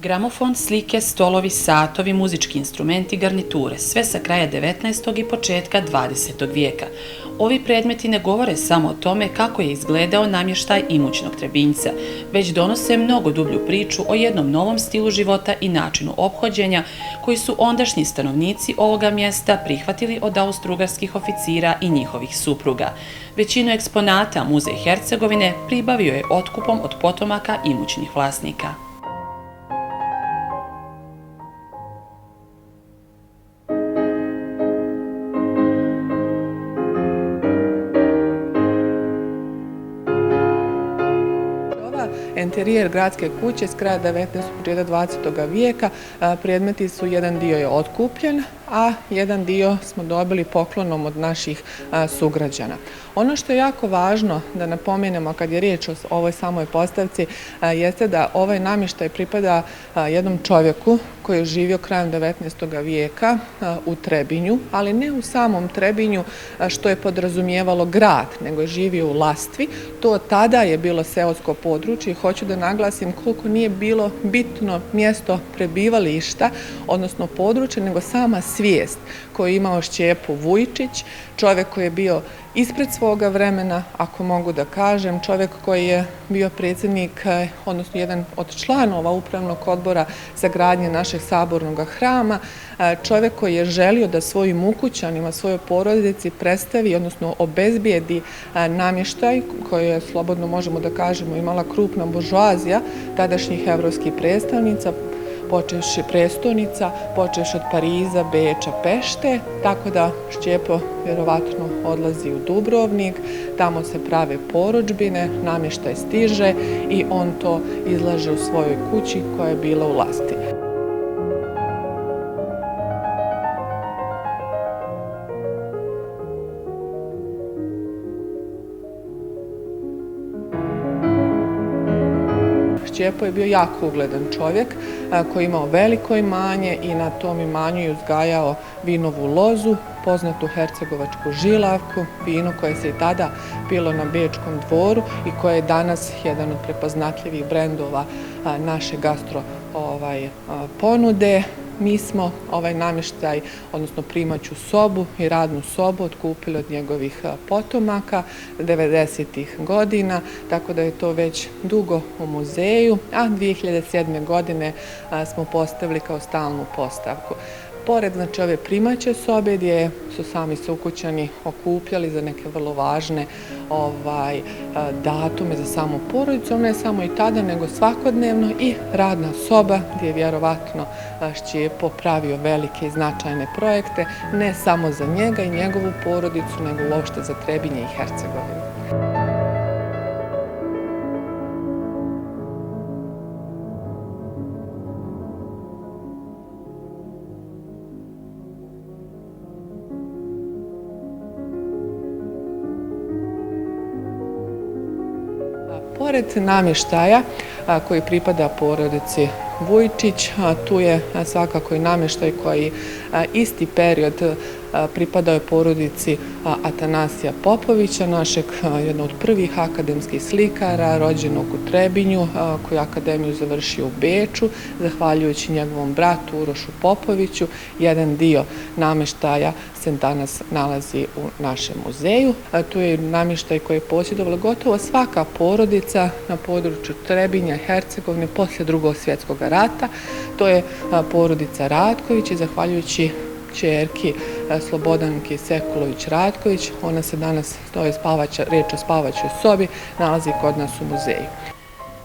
Gramofon, slike, stolovi, satovi, muzički instrumenti, garniture, sve sa kraja 19. i početka 20. vijeka. Ovi predmeti ne govore samo o tome kako je izgledao namještaj imućnog Trebinjca, već donose mnogo dublju priču o jednom novom stilu života i načinu ophođenja koji su ondašnji stanovnici ovoga mjesta prihvatili od austrougarskih oficira i njihovih supruga. Većinu eksponata Muzej Hercegovine pribavio je otkupom od potomaka imućnih vlasnika. Interijer gradske kuće s kraja 19. početka 20. vijeka, predmeti su, jedan dio je otkupljen, a jedan dio smo dobili poklonom od naših sugrađana. Ono što je jako važno da napomenemo kad je riječ o ovoj samoj postavci jeste da ovaj namještaj pripada jednom čovjeku koji je živio krajem 19. vijeka u Trebinju, ali ne u samom Trebinju što je podrazumijevalo grad, nego je živio u Lastvi. To tada je bilo seosko područje i hoću da naglasim koliko nije bilo bitno mjesto prebivališta, odnosno područje, nego sama svijest koju je imao Šćepo Vujčić, čovjek koji je bio ispred svoga vremena, ako mogu da kažem, čovjek koji je bio predsjednik, odnosno jedan od članova upravnog odbora za gradnje našeg sabornog hrama, čovjek koji je želio da svojim ukućanima, svojoj porodici predstavi, odnosno obezbijedi namještaj koji je, slobodno možemo da kažemo, imala krupna buržoazija tadašnjih evropskih predstavnica, počevši od Pariza, Beča, Pešte, tako da Šćepo vjerovatno odlazi u Dubrovnik, tamo se prave porudžbine, namještaj stiže i on to izlaže u svojoj kući koja je bila u Lasti. Šćepo je bio jako ugledan čovjek koji je imao veliko imanje i na tom imanju je uzgajao vinovu lozu, poznatu hercegovačku žilavku, vino koje se i tada pilo na Bečkom dvoru i koje je danas jedan od prepoznatljivih brendova naše gastro ponude. Mi smo ovaj namještaj, odnosno primaću sobu i radnu sobu otkupili od njegovih potomaka 90-ih godina, tako da je to već dugo u muzeju, a 2007. godine smo postavili kao stalnu postavku. Pored ove primaće sobe gdje su sami sukućani okupljali za neke vrlo važne datume za samu porodicu, ne samo i tada nego svakodnevno, i radna soba gdje je vjerovatno Šćepo pravio velike i značajne projekte, ne samo za njega i njegovu porodicu, nego uopšte za Trebinje i Hercegovinu. Pored namještaja koji pripada porodici Vujčić, tu je svakako i namještaj koji isti period pripadao je porodici Atanasija Popovića, našeg jednog od prvih akademskih slikara, rođenog u Trebinju, koji je akademiju završio u Beču, zahvaljujući njegovom bratu Urošu Popoviću. Jedan dio namještaja se danas nalazi u našem muzeju. Tu je namještaj koji je posjedovala gotovo svaka porodica na području Trebinja i Hercegovine poslije Drugog svjetskog rata. To je porodica Ratković i zahvaljujući ćerki Slobodanki Sekulović-Ratković, ona se danas, to je riječ o spavaćoj sobi, nalazi kod nas u muzeju.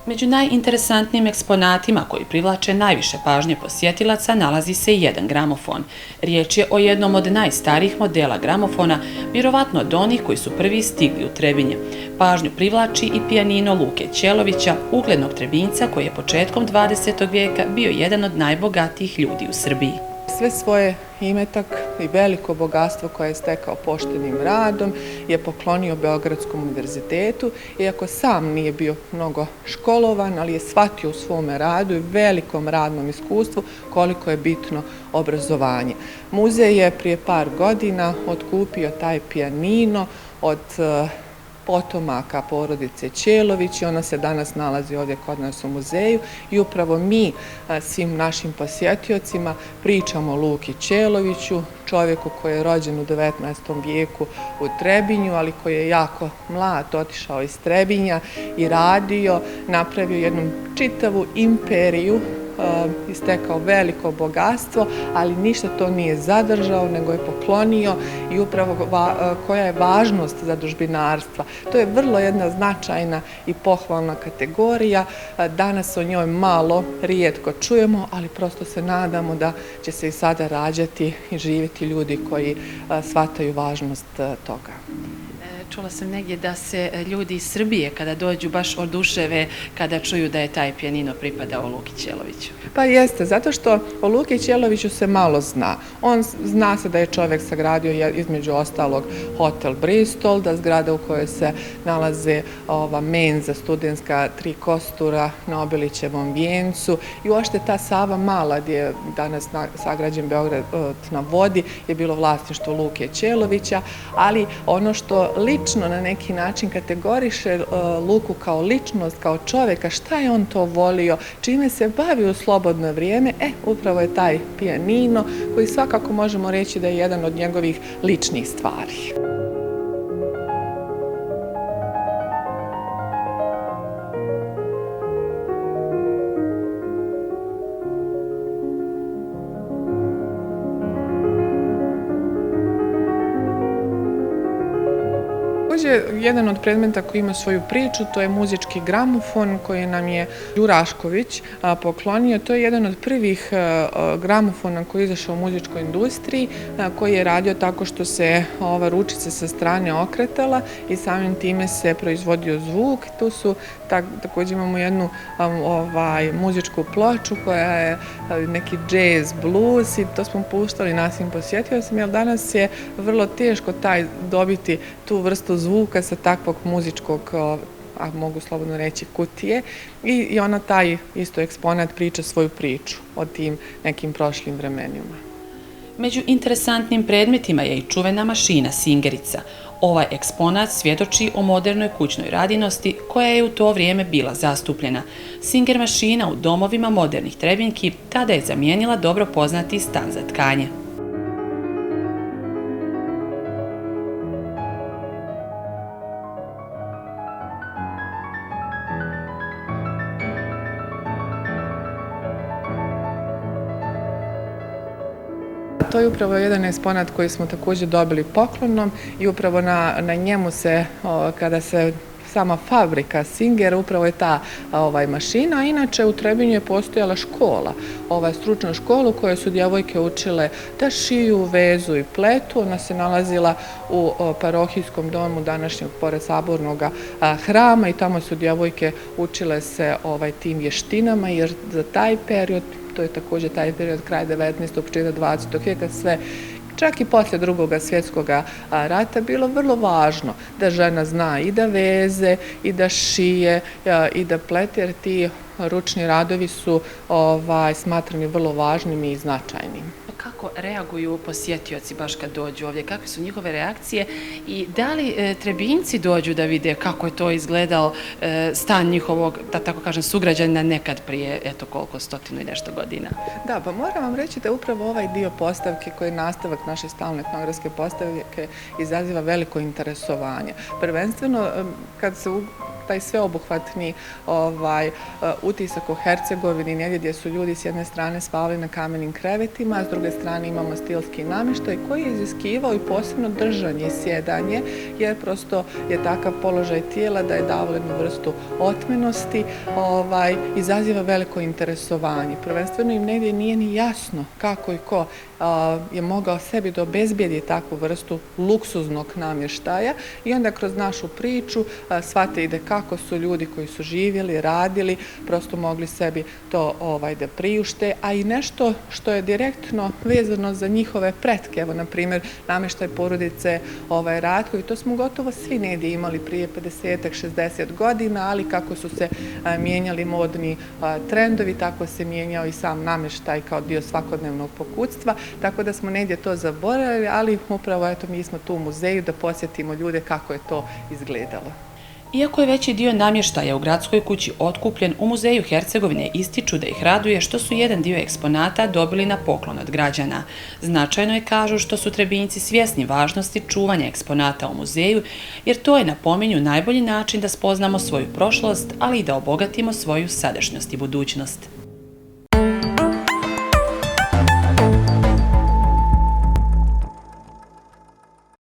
Među najinteresantnijim eksponatima koji privlače najviše pažnje posjetilaca nalazi se i jedan gramofon. Riječ je o jednom od najstarijih modela gramofona, vjerovatno od onih koji su prvi stigli u Trebinje. Pažnju privlači i pijanino Luke Ćelovića, uglednog Trebinjca koji je početkom 20. vijeka bio jedan od najbogatijih ljudi u Srbiji. Sve svoje imetak i veliko bogatstvo koje je stekao poštenim radom je poklonio Beogradskom univerzitetu, iako sam nije bio mnogo školovan, ali je shvatio u svome radu i velikom radnom iskustvu koliko je bitno obrazovanje. Muzej je prije par godina otkupio taj pijanino od potomaka porodice Ćelović i ona se danas nalazi ovdje kod nas u muzeju i upravo mi svim našim posjetiocima pričamo o Luki Ćeloviću, čovjeku koji je rođen u 19. vijeku u Trebinju, ali koji je jako mlad otišao iz Trebinja i radio, napravio jednu čitavu imperiju, istekao veliko bogatstvo, ali ništa to nije zadržao, nego je poklonio i upravo koja je važnost zadužbinarstva. To je vrlo jedna značajna i pohvalna kategorija. Danas o njoj malo, rijetko čujemo, ali prosto se nadamo da će se i sada rađati i živjeti ljudi koji shvataju važnost toga. Čula sam negdje da se ljudi iz Srbije kada dođu baš oduševe kada čuju da je taj pijanino pripadao Luki Ćeloviću. Pa jeste, zato što o Luki Ćeloviću se malo zna. Zna se da je čovjek sagradio između ostalog hotel Bristol, da zgrada u kojoj se nalaze menza studentska 3 kostura na Obilićevom vijencu i uopšte ta Sava Mala gdje je danas sagrađen Beograd na vodi je bilo vlasništvo Luke Ćelovića, ali ono što lično na neki način kategoriše Luku kao ličnost, kao čovjeka, šta je on to volio, čime se bavi u slobodno vrijeme, upravo je taj pijanino koji svakako možemo reći da je jedan od njegovih ličnih stvari. Jedan od predmeta koji ima svoju priču, to je muzički gramofon koji nam je Đurašković poklonio. To je jedan od prvih gramofona koji je izašao u muzičkoj industriji, koji je radio tako što se ova ručica sa strane okretala i samim time se proizvodio zvuk. Tu su također imamo jednu muzičku ploču koja je neki jazz, blues i to smo puštali našim posjetiocima, jer danas je vrlo teško dobiti tu vrstu zvuka sa takvog muzičkog, a mogu slobodno reći, kutije i ona taj isto eksponat priča svoju priču o tim nekim prošlim vremenima. Među interesantnim predmetima je i čuvena mašina Singerica. Ovaj eksponat svjedoči o modernoj kućnoj radinosti koja je u to vrijeme bila zastupljena. Singer mašina u domovima modernih Trebinjki tada je zamijenila dobro poznati stan za tkanje. To je upravo jedan eksponat koji smo također dobili poklonom i upravo na njemu se, kada se sama fabrika Singer, upravo je ta mašina, a inače u Trebinju je postojala škola, stručna škola u kojoj su djevojke učile da šiju, vezu i pletu. Ona se nalazila u parohijskom domu današnjeg pored Sabornog hrama i tamo su djevojke učile se tim vještinama, jer za taj period, to je također taj period kraj 19. početak 20. vijeka, sve čak i poslije Drugog svjetskog rata bilo vrlo važno da žena zna i da veze, i da šije, i da plete, jer ti ručni radovi su smatrani vrlo važnim i značajnim. Kako reaguju posjetioci baš kad dođu ovdje? Kakve su njihove reakcije i da li Trebinjci dođu da vide kako je to izgledao stan njihovog, da tako kažem, sugrađanina nekad prije, eto koliko, 100 i nešto godina? Da, pa moram vam reći da upravo ovaj dio postavke koji je nastavak naše stalne etnografske postavke izaziva veliko interesovanje. Prvenstveno kad se taj sveobuhvatni utisak o Hercegovini, negdje gdje su ljudi s jedne strane spavali na kamenim krevetima, a s druge strane imamo stilski namještaj koji je iziskivao i posebno držanje i sjedanje, jer prosto je takav položaj tijela da je davao jednu vrstu otmenosti, izaziva veliko interesovanje. Prvenstveno im negdje nije ni jasno kako i ko je mogao sebi da obezbijedi takvu vrstu luksuznog namještaja i onda kroz našu priču shvate i da kako su ljudi koji su živjeli, radili, prosto mogli sebi to da priušte, a i nešto što je direktno vezano za njihove pretke. Evo, na primjer, namještaj porodice Ratkovi, to smo gotovo svi negdje imali prije 50-60 godina, ali kako su se mijenjali modni trendovi, tako se mijenjao i sam namještaj kao dio svakodnevnog pokućstva tako da smo negdje to zaboravili, ali upravo eto mi smo tu u muzeju da podsjetimo ljude kako je to izgledalo. Iako je veći dio namještaja u gradskoj kući otkupljen, u Muzeju Hercegovine ističu da ih raduje što su jedan dio eksponata dobili na poklon od građana. Značajno je, kažu, što su Trebinjci svjesni važnosti čuvanja eksponata u muzeju, jer to je, napominju, najbolji način da spoznamo svoju prošlost, ali i da obogatimo svoju sadašnjost i budućnost.